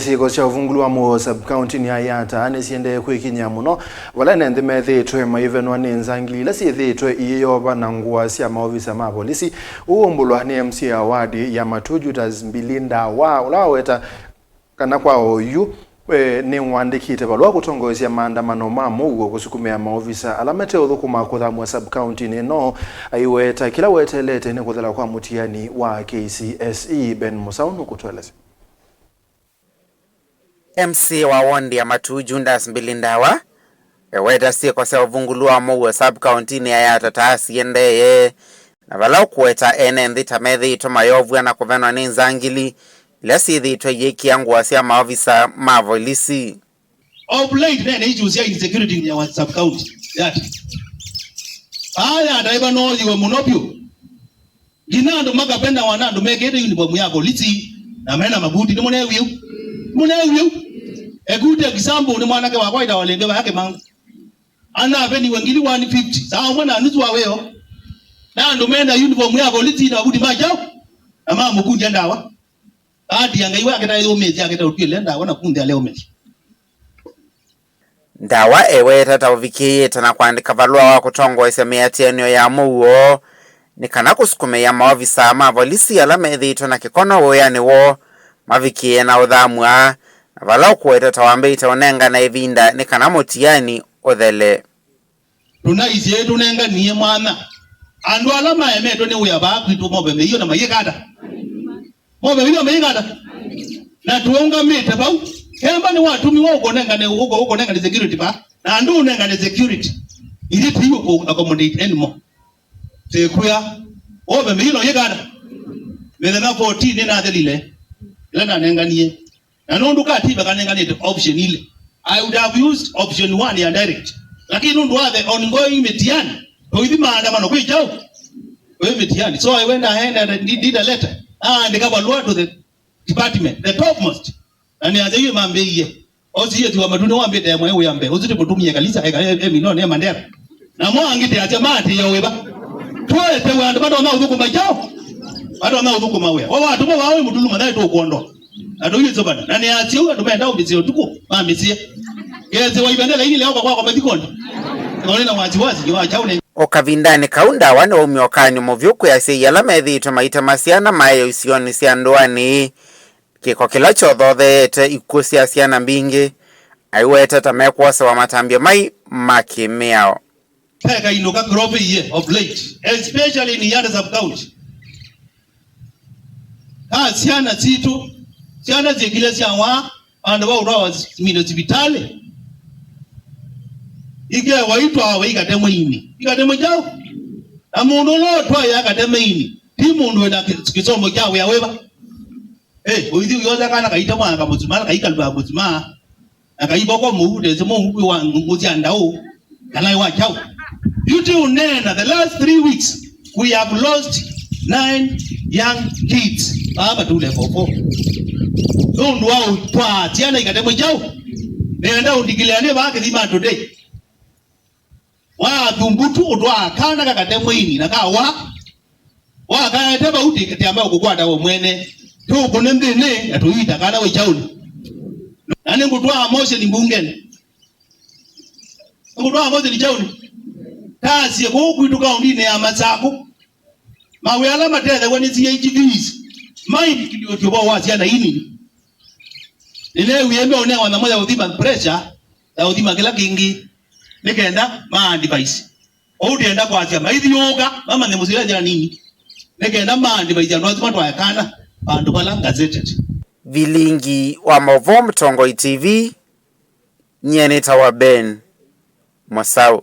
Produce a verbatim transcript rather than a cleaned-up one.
Syĩko sya ũvungũlu wa mũuo sub-county-nĩ ya Yatta nĩsiendee kwĩkinyĩa mũno, vala ene nthĩ methĩĩtwe maivenwa nĩ nzangili ila syĩthĩĩtwe iyĩyova na ngũa sya maovisa ma volisi. Ũu ũmbũlwa nĩ M C A wa ward ya Matuu Judas Mbili Ndawa, ũla waweta kana kwa oyu, we nĩwandĩkĩte valũa kũtongoesya maandamano ma mũuo kũsukumĩa maovisa ala mate ũthũkũma kũthamw'a sub-county-nĩ ĩno, aiweta kĩla weteelete nĩ kũthela kwa mũtiani wa K C S E. Ben Mũsaũ nũkũtũelesya. M C A wa wondi ya Matuu, Judas Mbili Ndawa, eweta syĩko sya ũvungũlu wa mũuo sub-county-nĩ ya Yatta ta siendee, na vala ũkũweta ene nthĩ ta methĩĩtwe mayovw'a na kũvenwa nĩ nzangili ila syĩthĩĩtwe iyĩkĩa ngũa sya maovisa ma volisi. Of late, nene issues sya insecurity in our sub-county, that aya ataiva noyiwe mũno vyũ. Nginya andũ makapenawa na andũ mekĩĩte uniform ya polisi na mena mabuti. Nĩmũneewie ũu? Nĩmũneewie ũu? A good example nĩ mwanake wakwa wĩtawa Lenge vaya Kĩmangũ. Anaveniwe ngili one fifty, saa ũmwe na nusu wa wĩoo, na andũ mena uniform ya polisi na mabuti ma kyaũ, na mamũkundya ndawa. Atia Ngai wake ta yũmĩĩsya, akĩta ũtwĩle ndawa na kundi alea ũmĩsya. Ndawa eweta ta ũvikĩĩte na kũandĩka valũa wa kũtongoesya mĩatĩanĩo ya mũuo nĩ kana kũsukumĩĩa maovisa ma volisi ala methĩĩtwe na kĩkono wĩanĩ woo mavikĩĩe na ũthamw'a, na vala ũkũweta ta wambĩĩte ũnengane ĩvinda nĩ kana mũtiani ũthele. Tũnaisye tũnenganie mwanya andũ ala maemetwe nĩ wĩa vaa kwitũ move mĩio na mayĩka ata? Move mĩio na mayĩka ata? Na tũũngamĩte vau. Kemba nĩwatumiwa ũkũnengane, ũkũ-, ũkũnengane security vaa, na andũ ũnengane security. Ithyĩ tũi ũkũ accommodate anymore. Tĩkwĩa, move mĩio na ũyĩka ata? Mĩthenya fourteen nĩnathelile ĩla nanenganie. Na nũndũ katiba kanenganĩte option ilĩ, I would have used option one ya direct. Lakini nũndũ wa the ongoing mĩtiani, tũithi maandamano kwĩ kyaũ? Kwĩ mĩtiani. So I went ahead and did, did a letter. Naandĩka valũa to the department, the topmost. Na nĩasya yu mambĩie. Osie tiwa matune wambĩte mwe wĩa mbee. Ũsu tũmũtumie kanisa, eka, e, e, minone ya Mandela. Na mwangĩte asya maatĩĩa wĩva? Tũetewe andũ matonya ũthũkũma kyaũ? Matonya ũthũkũma wĩa. Wa watũmwa vaa wĩ mũtulu mathaĩ tũkwondwa. Na tũiĩsũvana. Na nĩasya ũu andũ menda ũmĩsye ũtukũ, mamĩsye. Kese wa ivendela ili leo kwa kwa mathikoni. None na wasiwasi, wa kyaũ nĩ. O kavindanĩ kau, Ndawa nĩwaumya ũkany'o mũvyũ kwĩ asyai ala methĩĩtwe maitema syana maeo isionĩ sya ndũanĩ. Kĩko kĩla kyothootheete ikw'ũ sya syana mbingĩ, aiweta ta mekwosewa matambya mai ma kĩ-mĩao. Ve kainũka kĩlovĩie of late, especially in Yatta sub-county. Ka syana sitũ, syana syĩkile syawaa, vandũ va ũtwawa mine sivitalĩ, ikewa itwawe ikatemwe ini. Ikatemwe kyaũ? Na mũndũ ũla ũtwaĩa akatemwe ini, ti mũndũ wĩna kĩ-, kĩsomo kya wĩa wĩva. Eh, ũithi ũyosa kana kaitemwa kamũsimaa, kaikalua mũsimaa, na kaivokwa mũu, ndesĩ mũu kwĩ wa ngũ sya ndaũ, kana wa kyaũ. Yu tũũneena, the last three weeks, we have lost nine young kids. Aa matule koko. Nũndũ wa ũtwaa syana ikatemwe kyaũ. Nenda ũndikilea nĩ vaa kĩthima today. Wa thumbutu ũtwaa kana kakatemwe ini na kawa. Wakaete vau tĩ-, tĩamba kũkwata we mwene. Tũkũne nthĩnĩ na tũiita kana wĩ kyaũnĩ. Na nĩngũtwaa motion mbungenĩ. Nĩngũtwaa motion kyaũnĩ. Tasie kũu kwitũ kaũndinĩ ya Masakũ. Mawĩa ala matethaw'a nĩ C H Vs. Maindikiliwe ũtw'o wa syana inini. Nĩneewie meũnewa nyamũ ya ũthima pressure, ya ũthima kĩla kĩngĩ, nĩ kenda ma advice. Ũu ndĩenda kwasya maithiũũka, mamanye mũsyĩ wa syana nini, nĩ kenda ma advice andũ asu matwae kana vandũ vala gazetted. Vilingi wa maũvoo Mũtongoi T V, nyie nĩtawa Ben Mũsaũ.